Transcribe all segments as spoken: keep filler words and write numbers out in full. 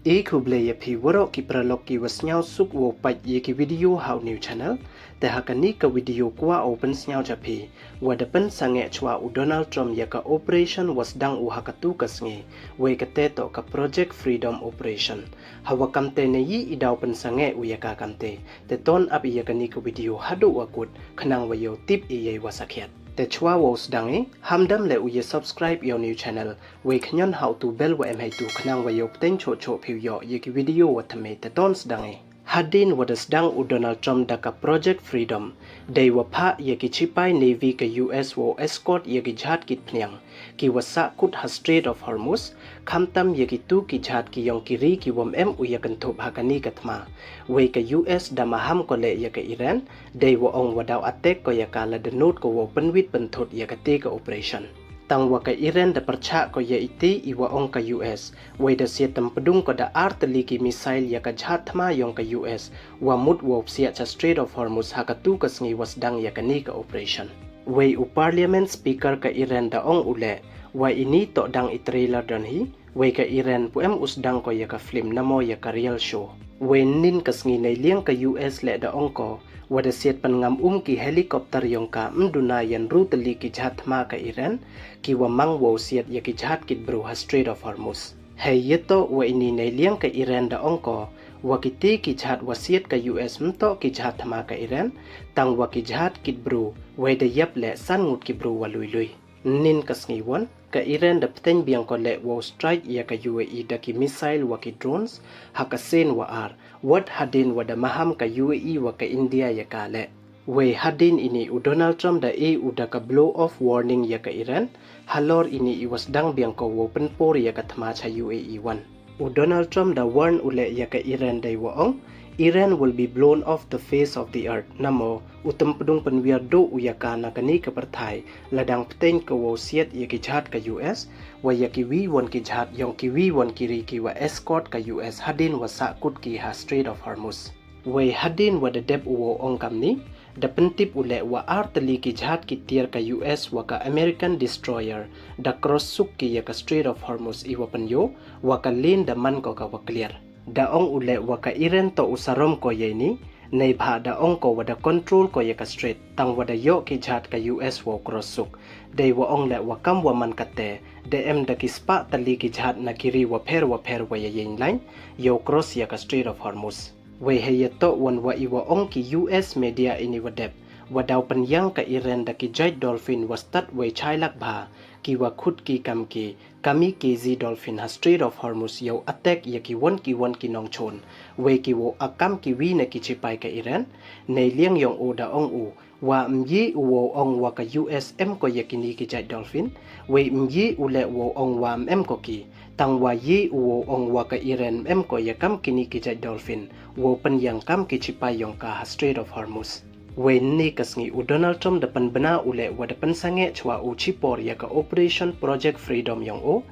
E khublei ya phi waroh ki paralok ki wa sniawsuk wow pait ya ki video ha u new channel. Te ha kani ka video kwah u pynsniaw cha phi, wa da pynsangeh chwa u Donald Trump ya ka operation wa sdang u ha katu ka sngi, wei kate toh ka Project Freedom Operation. Ha wa kamte ne i daw pynsangeh u ya ka kamte, te ton ap ya kani ka video haduh wa kut, khnang wa yow tip i yei wa sakhiat. Te chwa wow sdang i, hamdam le u ya subscribe ya u new channel, wei khñion ha u tu bell wa em heitu khnang wa yow pteng choh choh phi u yoh ya ki video wa thymme. Te ton sdang i. Hadien wa da sdang u Donald Trump da ka Project Freedom, dei wa phah ya ki chipai Navy ka U S wow escort ya ki jahaj kit phniang ki wa sah kut ha Strait of Hormuz, khamtam ya ki tu ki jahaj ki yong ki ri ki wam em u ya kynthup ha kani ka thma. Wei ka U S da maham ko le ya ka Iran, dei wa ong wa daw attack ko ya ka lada nud ko wow pynwit pynthut ya kate ka operation. Tang wa ka Iran da pyrchah ko ya iti i wa ong ka U S, wei da siat tympdung ko da ar tylli ki missile ya ka jahaj thma yong ka U S, wa mut wow psiah cha Strait of Hormuz ha katu ka sngi wa sdang ya kani ka operation. Wei u Parliament Speaker ka Iran da ong u le, wa ini toh dang i trailer don hi, wei ka Iran pu em u sdang ko ya ka film namo ya ka real show. Wei nin ka sngi nei liang ka U S le da ong ko, wa da siat pynngam um ki helicopter yong ka mduna yan ru tylli ki jahaj thma ka Iran, ki wa mang wow siat ya ki jahaj kit bru ha Strait of Hormuz. Hei ya toh wa ini nei liang ka Iran da ong ko, wa kiti ki jahaj wa siat ka U S mtoh ki jahaj thma ka Iran, tang wa ki jahaj kit bru, wei da yap le san ngut ki bru wa lui lui. Nin ka sngi won, ka Iran da pteng biang ko le wow strike ya ka U A E da ki missile wa ki drones, ha ka sien wa ar, wat hadien wa da maham ka U A E wa ka India ya ka le. Wei hadien ini u Donald Trump da e u da ka blow off warning ya ka Iran, halor ini i wa sdang biang ko wow pynpur ya ka thma cha U A E wan. U Donald Trump da warn u le ya ka Iran dei wa ong, Iran will be blown off the face of the earth. Namo, u tympdung pynwiar duh u ya ka na kani ka pyrthai, ladang pteng ka wow siat ya ki jahaj ka U S, wa ya ki wi won ki jahaj yong ki wi won ki ri ki wa escort ka U S hadien wa sah kut ki ha Strait of Hormuz. Wei hadien wa da dep u wow ong kamni, da pyntip u le wa ar tylli ki jahaj ki tiar ka U S wa ka American destroyer, da cross suk ki ya ka Strait of Hormuz i wa pynyoh, wa ka lane da man ko ka wa clear. Da ong u le wa ka Iran toh u sarom ko ya ini, nei bha da ong ko wa da control ko ya ka strait, tang wa da yoh ki jahaj ka U S wow cross suk. Dei wa ong le wa kam wa man kate, da em da ki spah tylli ki jahaj na ki ri wa pher wa pher wa ya yeng lain, yow cross ya ka Strait of Hormuz. Wei hei ya toh won wa i wa ong ki U S media ini wa dep, wa daw pynyang ka Iran da ki jahaj dolphin wa stad wei chai lak bha, ki wa khut ki kam ki kamikaze dolphin ha Strait of Hormuz yow attack ya ki won ki won ki nongchun, wei ki wow akam ki wi na ki chipai ka Iran. Nei liang yong u da ong u, wa myi u wow ong wa ka U S em ko ya kini ki jahaj dolphin, wei myi u le wow ong wa em ko ki, tang wa yi u wow ong wa ka Iran em ko ya kam kini ki jahaj dolphin, wow pynyang kam ki chipai yong ka ha Strait of Hormuz. Wei ni ka sngi u Donald Trump da pynbna u le wa da pynsangeh chwa u chipor ya ka Operation Project Freedom yong u,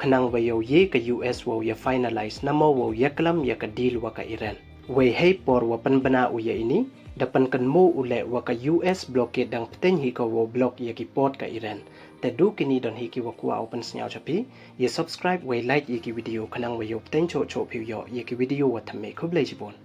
khnang wa yow ye ka U S wow ya finalize namo wow ya klam ya ka deal wa ka Iran. Wei hei por wa pynbna u ya ini, da pynkynmaw u le wa ka U S blockade dang pteng hi ka wow block ya ki port ka Iran. Te du kini don hi ki wa kwah u pynsniaw cha phi, ya subscribe wei like ya ki video khnang wa yow pteng choh choh phi u yoh ya ki video wa thymme. Khublei chibun.